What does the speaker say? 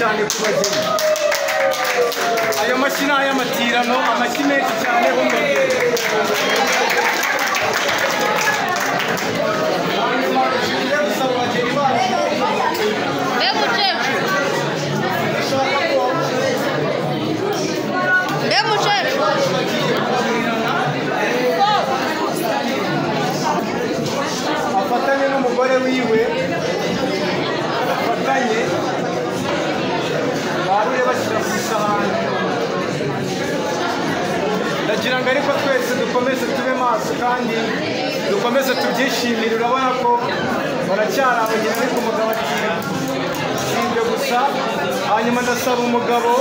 cyane ku bageni. Ayo mashyi ni ay'amatirano, amashyi menshi cyane b'umugeni. Hanyuma tugiye gusaba abageni bacu. Mbe mukecuru, Ndashaka ko mbe mukecuru, afatanye n'umugore wiwe, afatanye barure bashyira ku isahani. Ndagira ngo ariko twese dukomeze tube maso kandi dukomeze tubyishimire. Urabona ko baracyari abageni, ariko umugabo ati si ibyo gusa. Hanyuma ndasaba umugabo